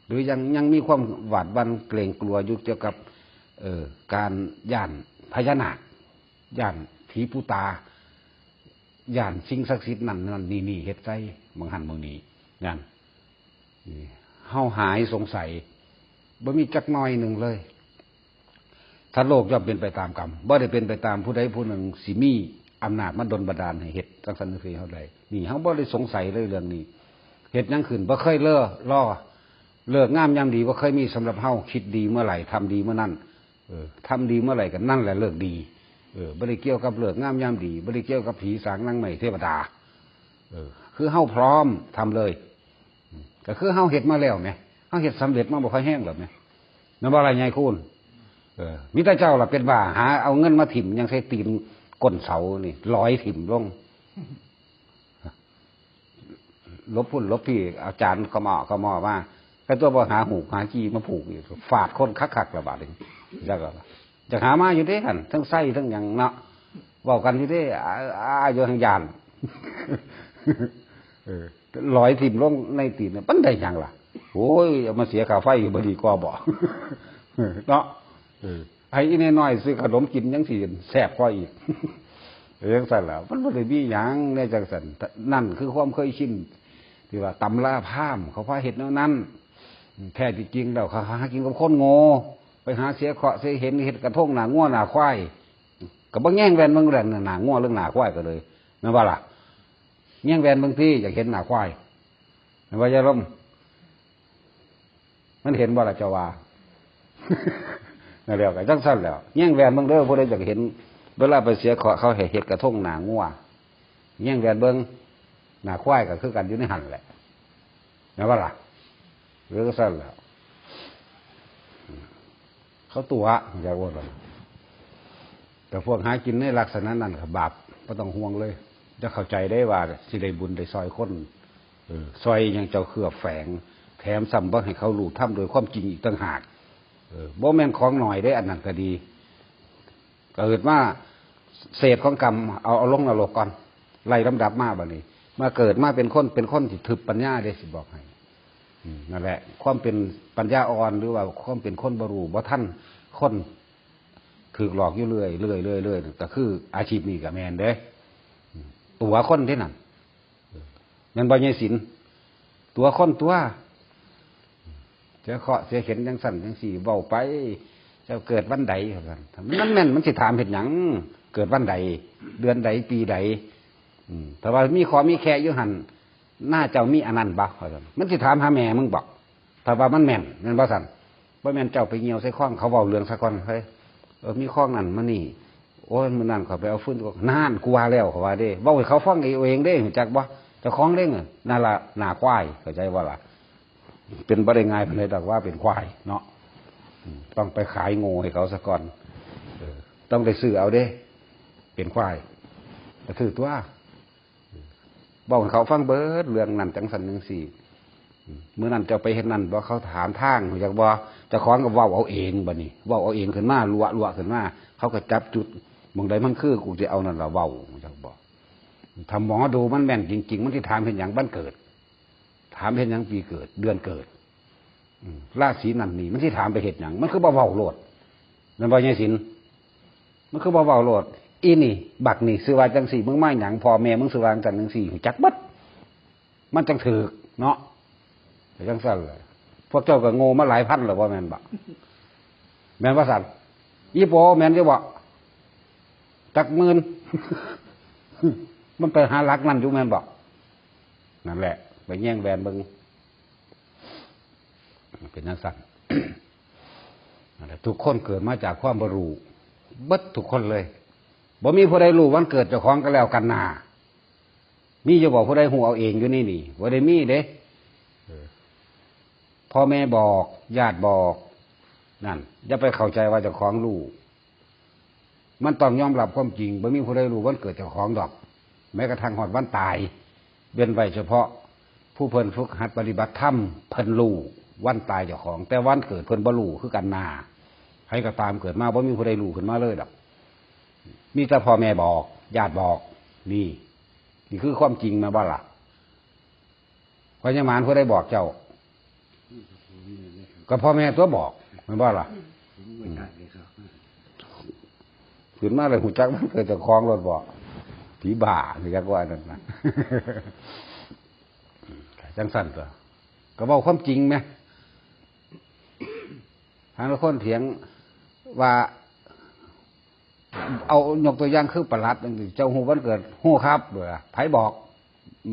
หรือยัง ยังมีความหวาดหวั่นเกรงกลัวอยู่เกี่ยวกับ เอ่อ การย้านพญานาค ย้านผีปู่ตา ย้านสิ่งศักดิ์สิทธิ์นั่นนั่นนี่นี่เฮ็ดใส่หม่องหั้นหม่องนี้ นั่น นี่ เฮาหายสงสัย บ่มีจักหน่อยหนึ่งเลย ถ้าโลกย่อมเป็นไปตามกรรม บ่ได้เป็นไปตามผู้ใดผู้หนึ่งสิมีอำนาจมาดลบันดาลให้เฮ็ดจั่งซั่นจั่งซี้เฮาได้ นี่ เฮาบ่ได้สงสัยเลยเรื่องนี้ เฮ็ดหยังขึ้นบ่เคยเล่อล่อ ฤกษ์งามยามดีบ่เคยมีสำหรับเฮา คิดดีเมื่อไหร่ ทำดีเมื่อนั้น เออ ทำดีเมื่อไหร่ก็นั่นแหละฤกษ์ดี เออ บ่ได้เกี่ยวกับฤกษ์งามยามดี บ่ได้เกี่ยวกับผีสางนางไม้เทวดา เออ คือเฮาพร้อมทำเลย อืม ก็คือเฮาเฮ็ดมาแล้วแหม เฮาเฮ็ดสำเร็จมาบ่ค่อยแฮงแล้วแหม แม่นบ่ล่ะยายคูณ เออ มีแต่เจ้าล่ะเป็นบ้า หาเอาเงินมาถิ่มยังใส่ตีนก้นเสานี่ ลอยถิ่มลง หลบพุ่นหลบพี่ อาจารย์กะหม่อกะหม่อมา แต่ตัวบ่หาหูกหาจีมาผูกอีก ฟาดคนคักๆ ละบาดนี้ จักล่ะ จักหามาอยู่เด้หั่น ทั้งไส้ทั้งหยังเนาะ เว้ากันอยู่เด้ อ้า อ้า อยู่ทางย่าน เออ ลอยถิ่มลงในตีนน่ะ มันได้หยังล่ะ โอ้ย เอามาเสียค่าไฟอยู่บ่ดีกว่าบ่ เนาะ เออ ให้อีน้อยๆ ซื้อขนมกินยังสิแซ่บกว่าอีก เออ จั่งซั่นล่ะ มันบ่ได้มีหยังแน่จั่งซั่น นั่นคือความเคยชิน ที่ว่าตำราพราหมณ์เขาพาเฮ็ดแนวนั้น แท้ที่จริงแล้วเขาหากินกับคนโง่ ไปหาเสียเคราะห์เสียเห็น เฮ็ดกระทงหน้างัวหน้าควาย ก็บ่แยงแว่นเบิ่งแหล่งหน้างัวเรื่องหน้าควายก็เลย แม่นบ่ล่ะ แยงแว่นเบิ่งติ อยากเห็นหน้าควาย แม่นบ่ยายลม มันเห็นบ่ล่ะเจ้าว่า นั่นแหละ ก็จั่งซั่นแหล้ว แยงแว่นเบิ่งเด้อ ผู้ใดอยากเห็น เวลาไปเสียเคราะห์เขาให้เฮ็ดกระทงหน้างัว แยงแว่นเบิ่ง หน้าควายก็คือกันอยู่ในหั่นแหละ แม่นบ่ล่ะ เออ ก็ซั่นแหล้ว เขาตั๋ว อยากว่าซั่น แต่พวกหากินในลักษณะนั้นก็บาป บ่ต้องห่วงเลย จะเข้าใจได้ว่าสิได้บุญได้ซ่อยคน เออ ซ่อยหยังเจ้าเครือแฝง แถมซ้ำบ่ให้เขารู้ธรรมโดยความจริงอีกต่างหาก เออ บ่แม่นของน้อยเด้ อันนั้นก็ดี เกิดมาเศษของกรรม เอา เอาลงนรกก่อน ไล่ลำดับมาบัดนี้ มาเกิดมาเป็นคน เป็นคนที่ทึบปัญญาเด้ สิบอกให้ อืม นั่นแหละ ความเป็นปัญญาอ่อน หรือว่าความเป็นคนบ่รู้บ่ทัน คนถูกหลอกอยู่เรื่อย เรื่อย เรื่อย เรื่อย ก็คืออาชีพนี้ก็แม่นเด้ อืม ตั๋วคนเด้นั่น แม่นบ่ยายศิลป์ ตั๋วคนตั๋ว เสียเคราะห์เสียเข็ญจั่งซั่นจั่งซี้ เว้าไป เจ้าเกิดวันใด ว่าซั่น มันแม่น มันสิถามเฮ็ดหยัง เกิดวันใด เดือนใด ปีใด อืม ถ้าว่ามีเคราะห์มีแคระอยู่หั่น หน้าเจ้ามีอันนั้นบ่ ว่าซั่น มันสิถามหาแม่มึงบ่ ถ้าว่ามันแม่น แม่นบ่ซั่น บ่แม่นเจ้าไปเหี่ยวใส่คลอง เขาเว้าเรื่องซะก่อน เฮ้ย เออ มีคลองนั่นมานี่ โอ้ย มื้อนั้นข้อยไปเอาฟืน นั่น กูว่าแล้ว ข้อยว่าเด้ เว้าให้เขาฟังเอาเองเด้ รู้จักบ่ เจ้าของเด้ นั่นล่ะ หน้าควาย เข้าใจบ่ล่ะ เป็นบ่ได้ง่ายปานใดดอกว่าเป็นควายเนาะ อืม ต้องไปขายโง่ให้เขาซะก่อน เออ ต้องได้ซื้อเอาเด้ เป็นควาย ก็ถือตั๋ว เว้าให้เขาฟังเบิดเรื่องนั้นจั่งซั่นจั่งซี้ มื้อนั้นเจ้าไปเฮ็ดนั่นบ่ เขาถามทาง รู้จักบ่ เจ้าของก็เว้าเอาเองบัดนี้ เว้าเอาเองขึ้นมา ลัวๆ ขึ้นมา เขาก็จับจุด หม่องใดมันคือ กูสิเอานั่นล่ะเว้า รู้จักบ่ ถ้าหมอดูมันแม่นจริงๆ มันสิถามเฮ็ดหยังวันเกิด ถามเฮ็ดหยังปีเกิด เดือนเกิด อืม ราศีนั่นนี่ มันสิถามไปเฮ็ดหยัง มันคือบ่เว้าโลด แม่นบ่ยายศิลป์ มันคือบ่เว้าโลด อีนี่ บักนี่ชื่อว่าจังซี่ มึงมาหยัง พ่อแม่มึงชื่อว่าจังซั่นจังซี่ ฮู้จักเบิด มันจังถืกเนาะ แต่จังซั่นแหละ พวกเจ้าก็โง่มาหลายพันแล้ว บ่แม่นบ่ แม่นบ่ซั่น อีโป แม่นอยู่บ่ จักหมื่น มันไปหาหลักนั่นอยู่ แม่นบ่ นั่นแหละ ไปแย่งแหวนเบิ่ง เป็นจังซั่น นั่นแหละ ทุกคนเกิดมาจากความบ่รู้ เบิดทุกคนเลย บ่มีผู้ใดรู้วันเกิดเจ้าของก็แล้วกันนา มีอยู่บ่ผู้ใดฮู้เอาเองอยู่นี่นี่ บ่ได้มีเด้ เออ พ่อแม่บอก ญาติบอก นั่น อย่าไปเข้าใจว่าเจ้าของรู้ มันต้องยอมรับความจริง บ่มีผู้ใดรู้วันเกิดเจ้าของดอก แม้กระทั่งฮอดวันตาย เว้นไว้เฉพาะผู้เพิ่นฝึกหัดปฏิบัติธรรม เพิ่นรู้วันตายเจ้าของ แต่วันเกิดเพิ่นบ่รู้คือกันนา ใครก็ตามเกิดมาบ่มีผู้ใดรู้ขึ้นมาเลยดอก มีแต่พ่อแม่บอก ญาติบอก นี่ นี่คือความจริง แม่นบ่ล่ะ พญามารผู้ใดบอกเจ้า ก็พ่อแม่ตัวบอก แม่นบ่ล่ะ ผมบ่ทันเลยครับ ขึ้นมาเลยฮู้จักมันเกิดเจ้าของโลดบอก ผีบ้านี่จักว่านั่นนะ จังซั่นตัว ก็เว้าความจริงแหม ทางละคนเถียงว่า เอายกตัวอย่างคือประหลัดจังซี้ เจ้าฮู้วันเกิด ฮู้ครับ เด้อ ไผบอก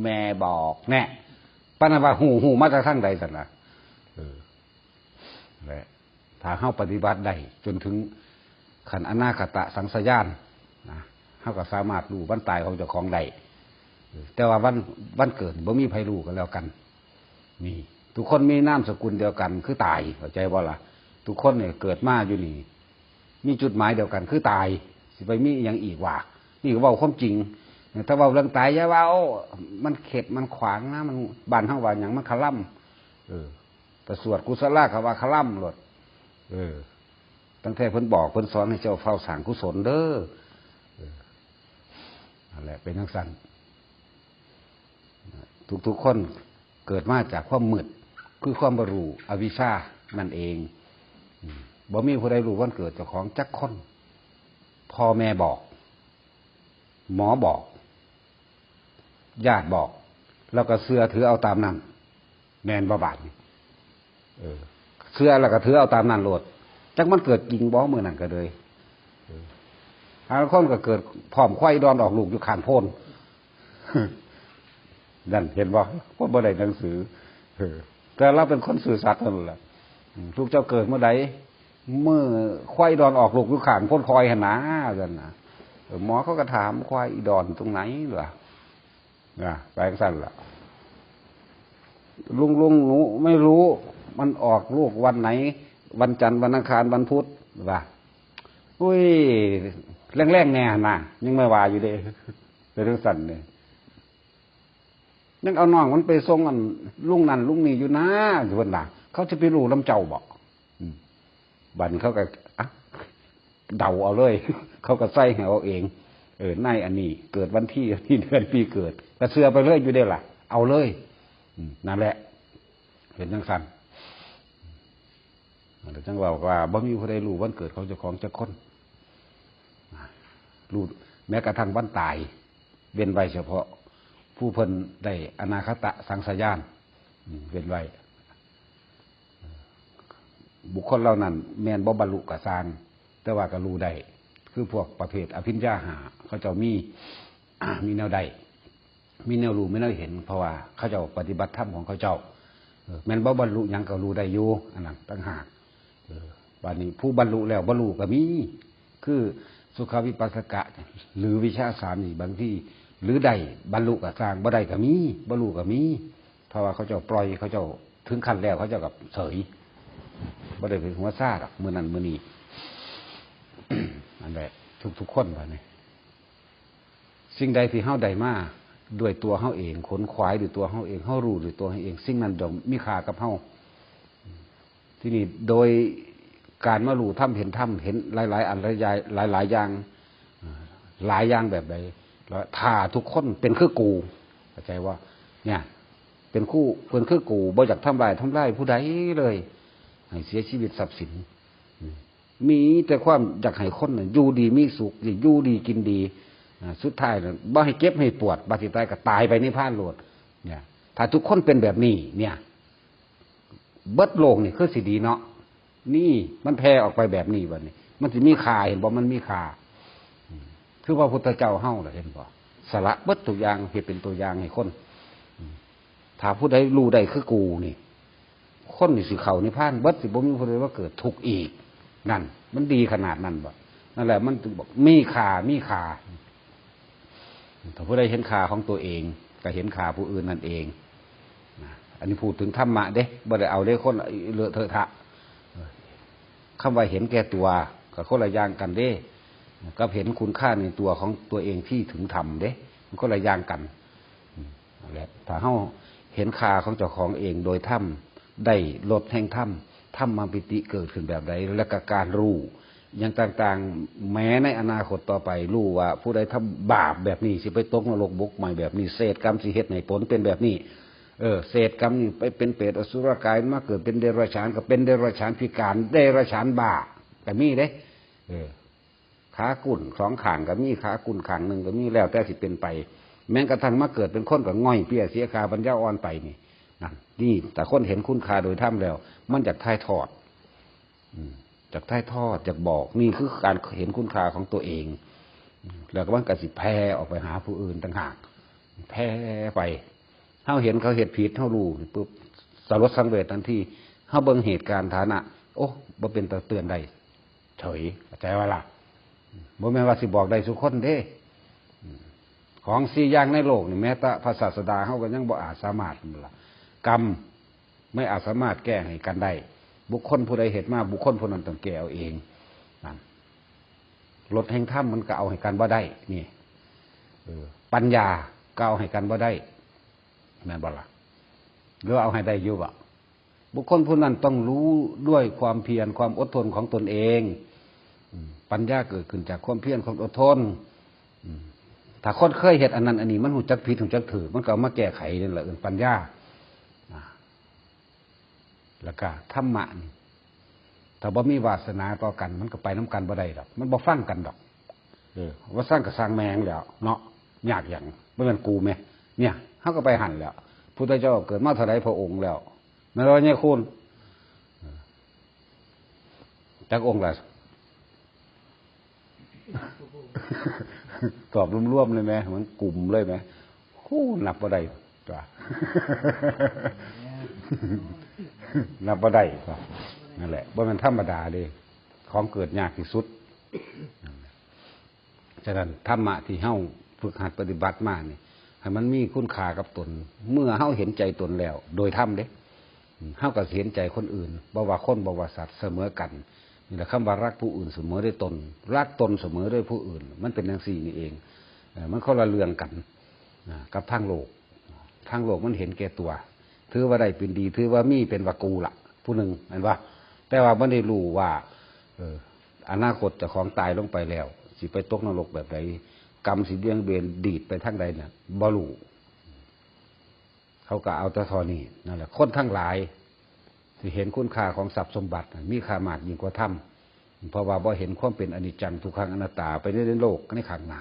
แม่บอก แน่ ปานนั้นว่าฮู้ ฮู้มาจากทางใดซั่นน่ะ เออ และถ้าเฮาปฏิบัติได้จนถึงขั้นอนาคตสังสญาญนะ เฮาก็สามารถรู้วันตายของเจ้าของได้ เออ แต่ว่าวัน วันเกิดบ่มีไผรู้ก็แล้วกัน นี่ ทุกคนมีนามสกุลเดียวกันคือตาย เข้าใจบ่ล่ะ ทุกคนเนี่ยเกิดมาอยู่นี่ มีจุดหมายเดียวกันคือตาย สิไปมีอิหยังอีกวะ นี่ก็เว้าความจริง ถ้าเว้าเรื่องตายอย่าว่า โอ้ มันเข็ดมันขวางนะ มัน บ้านเฮาว่าหยัง มันคะล่ำ เออ แต่สวดกุศลาก็ว่าคะล่ำโลด เออ ตั้งแต่เพิ่นบอกเพิ่นสอนให้เจ้าเฝ้าสร้างกุศลเด้อ เออ นั่นแหละ เป็นจังซั่น ทุกๆคนเกิดมาจากความมืด คือความบ่รู้ อวิชชานั่นเอง อืม บ่มีผู้ใดรู้วันเกิดเจ้าของจักคน พ่อแม่บอก หมอบอก ญาติบอก แล้วก็เชื่อถือเอาตามนั้น แม่นบ่บาดนี้ เออ เชื่อแล้วก็ถือเอาตามนั้นโลด จักมันเกิดจริงบ่มื้อนั้นก็เลย เออ หาคนก็เกิดพร้อมควายดอนออกลูกอยู่ข้างโพน นั่นเห็นบ่ คนบ่ได้หนังสือ เออ แต่เราเป็นคนซื่อสัตย์นั่นแหละ อืม ลูกเจ้าเกิดเมื่อใด มื้อควายดอนออกลูกอยู่ข้างโพนคอยหั่นนะ ซั่นน่ะ เออ หมอเขาก็ถาม ควายอีดอนตรงไหนล่ะ นะ ไปจั่งซั่นล่ะ ลุงๆ หนูไม่รู้ มันออกลูกวันไหน วันจันทร์ วันอังคาร วันพุธ ว่า อุ้ย แรงๆ แน่หั่นนะ ยังมาว่าอยู่เด้ เป็นจั่งซั่นเด้ ยังเอาน้องมันไปส่งอันลุงนั่นลุงนี่อยู่นะ เพิ่นว่า เขาสิไปรู้นำเจ้าบ่ อืม บัดนี้เขาก็ อ่ะ เดาเอาเลย เขาก็ใส่ให้เอาเอง เออ นายอันนี้เกิดวันที่ ที่เดือนปีเกิด ก็เชื่อไปเลยอยู่เด้ล่ะ เอาเลย อืม นั่นแหละ เป็นจั่งซั่น นั่นแหละจั่งว่าว่าบ่มีผู้ใดรู้วันเกิดของเจ้าของจักคน รู้แม้กระทั่งวันตาย เว้นไว้เฉพาะผู้เพิ่นได้อนาคตสังสญาญ อืม เว้นไว้ บุคคลเหล่านั้นแม่นบ่บรรลุก็ซ่าง แต่ว่าก็รู้ได้ คือพวกประเภทอภิญญาห้า เขาเจ้ามี มีแนวได้ มีแนวรู้ มีแนวเห็น เพราะว่าเขาเจ้าปฏิบัติธรรมของเขาเจ้า เออ แม่นบ่บรรลุหยังก็รู้ได้อยู่ อันนั้นต่างหาก เออ บัดนี้ผู้บรรลุแล้วบ่รู้ก็มี คือสุขวิปัสสกะ หรือวิชาสามนี่ บางที หรือได้บรรลุก็ซ่าง บ่ได้ก็มี บ่รู้ก็มี เพราะว่าเขาเจ้าปล่อย เขาเจ้าถึงขั้นแล้ว เขาเจ้าก็เฉย บ่ได้เป็นหัวซ่าดอก มื้อนั้นมื้อนี้ อันใด ทุกๆคนบัดนี้ สิ่งใดที่เฮาได้มาด้วยตัวเฮาเอง ขนขวายด้วยตัวเฮาเอง เฮารู้ด้วยตัวเฮาเอง สิ่งนั้นย่อมมีค่ากับเฮา ทีนี้โดยการมารู้ธรรมเห็นธรรม เห็นหลายๆ อันหลายๆ หลายๆ อย่าง หลายอย่างแบบใด แล้วถ้าทุกคนเป็นคือกู เข้าใจว่า เนี่ย เป็นคู่ เป็นคือกู บ่อยากทำลาย ทำลายผู้ใดเลย ให้เสียชีวิตทรัพย์สิน อืม มีแต่ความอยากให้คนน่ะอยู่ดีมีสุข อยู่ดีกินดี อ่า สุดท้ายน่ะบ่ให้เจ็บให้ปวด บัดสิตายก็ตายไปนิพพานโลด เนี่ย ถ้าทุกคนเป็นแบบนี้ เนี่ย เบิดโลกนี่คือสิดีเนาะ นี่มันแผ่ออกไปแบบนี้บัดนี้ มันสิมีค่า เห็นบ่ มันมีค่า อืม คือพระพุทธเจ้าเฮาล่ะ เห็นบ่ สละเบิดทุกอย่าง เฮ็ดเป็นตัวอย่างให้คน อืม ถ้าผู้ใดรู้ได้คือกูนี่ คนนี่สิเข้านิพพานเบิด สิบ่มีผู้ใดมาเกิดทุกข์อีก นั่น มันดีขนาดนั้นบ่ นั่นแหละ มันถึงบอกมีค่า มีค่า ถ้าผู้ใดเห็นค่าของตัวเอง ก็เห็นค่าผู้อื่นนั่นเอง นะ อันนี้พูดถึงธรรมะเด้ บ่ได้เอาเด้คนเลอะเทอะทะ คำว่าเห็นแก่ตัว ก็คนละอย่างกันเด้ กับเห็นคุณค่าในตัวของตัวเองที่ถึงธรรมเด้ มันคนละอย่างกัน อืม นั่นแหละ ถ้าเฮาเห็นค่าของเจ้าของเองโดยธรรม ได้รสแห่งธรรม ธรรมปิติเกิดขึ้นแบบใด และก็การรู้อย่างต่างๆ แม้ในอนาคตต่อไป รู้ว่าผู้ใดทำบาปแบบนี้ สิไปตกนรกบกไหม้แบบนี้ เศษกรรมสิเฮ็ดให้ผลเป็นแบบนี้ เออ เศษกรรมนี่ไปเป็นเปรตอสุรกาย มาเกิดเป็นเดรัจฉาน ก็เป็นเดรัจฉานพิการ เดรัจฉานบ้า ก็มีเด้ เออ ขากุ่นสองข้างก็มี ขากุ่นข้างหนึ่งก็มี แล้วแต่สิเป็นไป แม้กระทั่งมาเกิดเป็นคนก็ง่อยเปี้ยเสียค่าปัญญาอ่อนไปนี่ นั่น นี่ แต่คนเห็นคุณค่าโดยธรรมแล้ว มันอยากถ่ายทอด อืม อยากถ่ายทอด อยากบอก นี่คือการเห็นคุณค่าของตัวเอง อืม แล้วก็มันก็สิแผ่ออกไปหาผู้อื่นต่างหาก แผ่ไป เฮาเห็นเขาเฮ็ดผิด เฮารู้ปุ๊บ สลดสังเวชทันที เฮาเบิ่งเหตุการณ์ฐานะ โอ้ บ่เป็นตาเตือนได้ เฉย เข้าใจว่าล่ะ บ่แม่นว่าสิบอกได้ทุกคนเด้ อืม ของสี่อย่างในโลกนี่ แม้แต่พระศาสดาเฮาก็ยังบ่อาจสามารถนั่นล่ะ กรรมไม่อาจสามารถแก้ให้กันได้ บุคคลผู้ใดเฮ็ดมา บุคคลผู้นั้นต้องแก้เอาเอง นั่น รสแห่งธรรมมันก็เอาให้กันบ่ได้ นี่ เออ ปัญญาก็เอาให้กันบ่ได้ แม่นบ่ล่ะ หรือว่าเอาให้ได้อยู่บ่ บุคคลผู้นั้นต้องรู้ด้วยความเพียร ความอดทนของตนเอง อืม ปัญญาเกิดขึ้นจากความเพียร ความอดทน อืม ถ้าคนเคยเฮ็ดอันนั้นอันนี้ มันฮู้จักผิดฮู้จักถูก มันก็เอามาแก้ไขนั่นแหละ เอิ้นปัญญา อ่า แล้วก็ธรรมะนี่ ถ้าบ่มีวาสนาต่อกัน มันก็ไปนำกันบ่ได้ดอก มันบ่ฟังกันดอก เออ ว่าสร้างก็สร้างแม่งแล้วเนาะ ยากหยัง บ่แม่นกูแม่ เนี่ย เฮาก็ไปหั่นแล้ว พุทธเจ้าเกิดมาเท่าใดพระองค์แล้ว แม่นบ่ ยายคุณ จักองค์ละ ตอบรวมๆเลยแหม มันกลุ่มเลยแหม โอ้ นับบ่ได้ตัว นับบ่ได้ตัว นั่นแหละ บ่แม่นธรรมดาเด้ ของเกิดยากที่สุด ฉะนั้นธรรมะที่เฮาฝึกหัดปฏิบัติมานี่ ให้มันมีคุณค่ากับตน เมื่อเฮาเห็นใจตนแล้ว โดยธรรมเด้ เฮาก็สิเห็นใจคนอื่น บ่ว่าคน บ่ว่าสัตว์ เสมอกัน นี่แหละคำว่ารักผู้อื่นเสมอด้วยตน รักตนเสมอด้วยผู้อื่น มันเป็นจั่งซี้นี่เอง เอ่อ มันคนละเรื่องกัน อ่า กับทางโลก ทางโลกมันเห็นแก่ตัว ถือว่าได้เป็นดี ถือว่ามีเป็นว่ากูละ ผู้หนึ่ง แม่นบ่ แต่ว่าบ่ได้รู้ว่า เออ อนาคตเจ้าของตายลงไปแล้ว สิไปตกนรกแบบใด กรรมสิเบี่ยงเบนดีดไปทางใดเนี่ย บ่รู้ เขาก็เอาแต่เท่านี้ นั่นแหละ คนทั้งหลาย สิเห็นคุณค่าของทรัพย์สมบัติน่ะ มีค่ามากยิ่งกว่าธรรม เพราะว่าบ่เห็นความเป็นอนิจจัง ทุกขัง อนัตตา ไปในโลกในข้างหน้า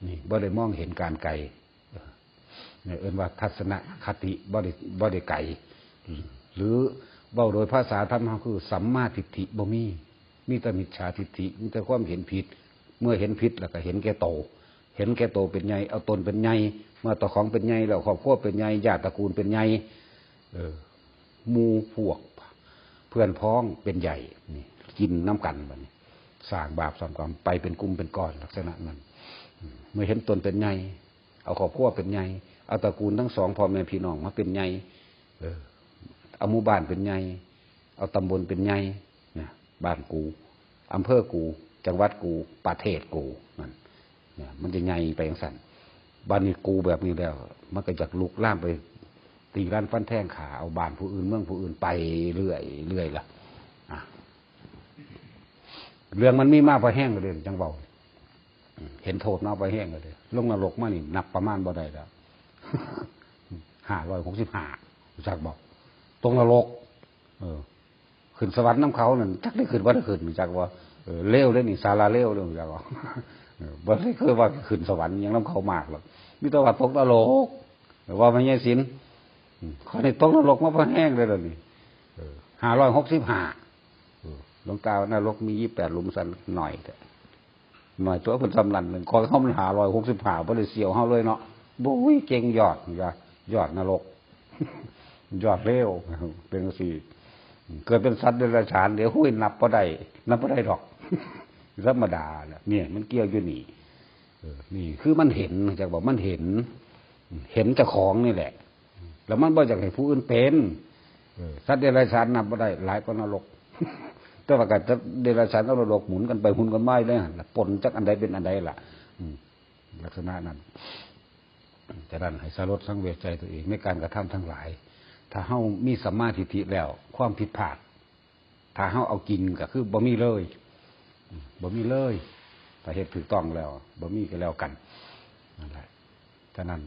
นี่ บ่ได้มองเห็นการไกล เนี่ย เอิ้นว่าทัศนคติบ่ได้ บ่ได้ไกล หรือเว้าโดยภาษาธรรมเฮาคือสัมมาทิฏฐิบ่มี มีแต่มิจฉาทิฏฐิ มีแต่ความเห็นผิด เมื่อเห็นผิดแล้วก็เห็นแก่โต เห็นแก่โตเป็นใหญ่ เอาตนเป็นใหญ่ เมื่อเจ้าของเป็นใหญ่แล้วครอบครัวเป็นใหญ่ ญาติตระกูลเป็นใหญ่ เออ หมู่พวกเพื่อนพ้องเป็นใหญ่ นี่ กินนำกันบัดนี้ สร้างบาปสร้างกรรมไปเป็นกลุ่มเป็นก้อนลักษณะนั้น อืม เมื่อเห็นตนเป็นใหญ่ เอาครอบครัวเป็นใหญ่ เอาตระกูลทั้งสอง พ่อแม่พี่น้องมาเป็นใหญ่ เออ เอาหมู่บ้านเป็นใหญ่ เอาตำบลเป็นใหญ่ นะ บ้านกู อำเภอกู จังหวัดกู ประเทศกู นั่น เนี่ย มันจะใหญ่ไปจั่งซั้น บัดนี้กูแบบนี้แล้ว มันก็อยากลุกลามไปตีรันฟันแทงฆ่าเอาบ้านผู้อื่นเมืองผู้อื่นไปเรื่อยเรื่อยล่ะ อ่ะ เรื่องมันมีมาพอแห้งเลย จั่งเว้า เห็นโทษมาพอแห้งเลย ลงนรกมานี่นับประมาณบ่ได้แล้ว ห้าร้อยหกสิบห้า รู้จักบ่ ตกนรก เออ ขึ้นสวรรค์นำเขานั่น จักได้ขึ้นบ่ได้ขึ้น จักว่า เออ เลวเด้นี่ สาระเลวเด้ จักว่า เออ บ่ได้เคยว่าขึ้นสวรรค์หยังนำเขามากหรอก มีแต่ว่าตกนรก ว่าแม่ยายศิลป์ อืม ข้อยนี่ตกนรกมาพอแฮงเลยล่ะนี่ เออ ห้าร้อยหกสิบห้า เออ หลวงตาว่านรกมียี่สิบแปดหลุม ซั่น น้อยแท้ น้อยตัว เพิ่นซ่ำนั่น ของเฮามันห้าร้อยหกสิบห้า บ่ได้เสี่ยวเฮาเลยเนาะ โอ้ย เก่งยอด ยอด ยอดนรก ยอดเลว เป็นจั่งซี้ เกิดเป็นสัตว์เดรัจฉาน เดี๋ยว โอ้ย นับบ่ได้ นับบ่ได้ดอก ธรรมดาแหละ เนี่ย มันเกี่ยวอยู่นี่ เออ นี่คือมันเห็น จักบอกมันเห็น เห็นเจ้าของนี่แหละ แล้วมันบ่อยากให้ผู้อื่นเป็น เออ สัตว์เดรัจฉานนับบ่ได้ หลายกว่านรก แต่ว่ากับสัตว์เดรัจฉานกับนรกหมุนกันไปหมุนกันมาอยู่เลยหั่นล่ะ ปนจักอันใดเป็นอันใดล่ะ อืม ลักษณะนั้น ฉะนั้นให้สลดสังเวชใจตัวเองในการกระทำทั้งหลาย ถ้าเฮามีสัมมาทิฏฐิแล้ว ความผิดพลาด ถ้าเฮาเอาจริงก็คือบ่มีเลย อืม บ่มีเลย ถ้าเฮ็ดถูกต้องแล้ว บ่มีก็แล้วกัน นั่นแหละ ฉะนั้น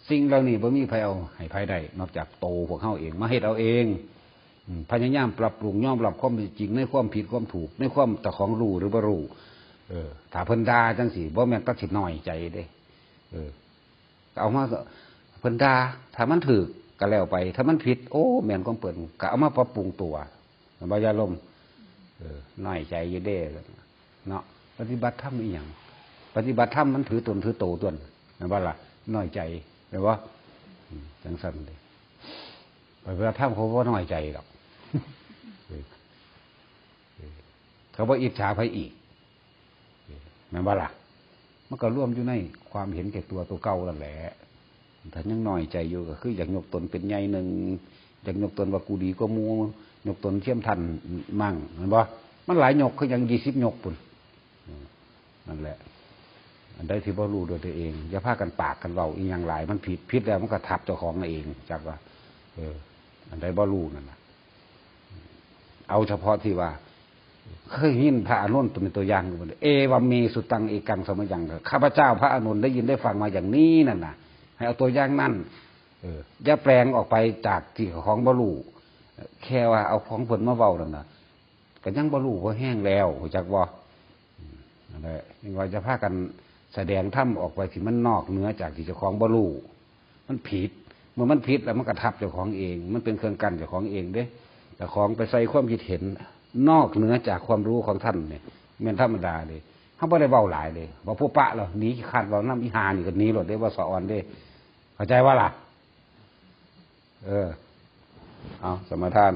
สิ่งเหล่านี้บ่มีไผเอาให้ไผได้ นอกจากโตพวกเฮาเอง มาเฮ็ดเอาเอง อืม พยายามปรับปรุง ยอมรับความเป็นจริงในความผิดความถูก ในความเจ้าของรู้หรือบ่รู้ เออ ถ้าเพิ่นด่าจั่งซี้ บ่แม่นตัดสิน้อยใจเด้ เออ เอามาก็ เพิ่นด่า ถ้ามันถูกก็แล้วไป ถ้ามันผิด โอ้ แม่นของเพิ่น ก็เอามาปรับปรุงตัว แม่นบ่ ญาติโยม เออ น้อยใจอยู่เด้ เนาะ ปฏิบัติธรรมอีหยัง ปฏิบัติธรรมมันถือตนถือโตตัวน แม่นบ่ล่ะ น้อยใจ แม่นบ่ อืม จั่งซั่นเด้ ปฏิบัติธรรมเขาบ่น้อยใจดอก เออ เออ เขาบ่อิจฉาไผอีก แม่นบ่ล่ะ มันก็รวมอยู่ในความเห็นแก่ตัวตัวเก่านั่นแหละ ถ้ายังน้อยใจอยู่ก็คืออยากยกตนเป็นใหญ่หนึ่ง อยากยกตนว่ากูดีกว่าหมู่ ยกตนเทียมทันมั่ง แม่นบ่ มันหลายยกคือหยัง ยี่สิบยกพุ้น อืม นั่นแหละ อันใดที่บ่รู้ด้วยตัวเอง อย่าพากันปากกันเว้าอีหยังหลาย มันผิด ผิดแล้วมันก็ทับเจ้าของเอง จักว่า เออ อันใดบ่รู้นั่นน่ะ เอาเฉพาะที่ว่า เคยยินพระอานนท์เป็นตัวอย่างอยู่บ่ เอวัมเมสุตังเอกังสมยัง ข้าพเจ้าพระอานนท์ได้ยินได้ฟังมาอย่างนี้นั่นน่ะ ให้เอาตัวอย่างนั่น เออ อย่าแปลงออกไปจากที่ของบ่รู้ แค่ว่าเอาของเพิ่นมาเว้านั่นน่ะ ก็ยังบ่รู้พอแฮงแล้ว รู้จักบ่ อืม นั่นแหละ ยังว่าจะพากันแสดงธรรมออกไปที่มันนอกเหนือจากที่เจ้าของบ่รู้ มันผิด เมื่อมันผิดแล้วมันก็ทับเจ้าของเอง มันเป็นเครื่องกั้นเจ้าของเองเด้ เจ้าของไปใส่ความคิดเห็นนอกเหนือจากความรู้ของท่านเนี่ย แม่นธรรมดาเลย เฮาบ่ได้เว้าหลายเลย ว่าผู้ปะแล้วหนี ขี้คร้านเว้านำ อีห่านี่ก็หนีโลดเด้ บ่สะออนเด้ เข้าใจบ่ล่ะ เออ เอา สมาทาน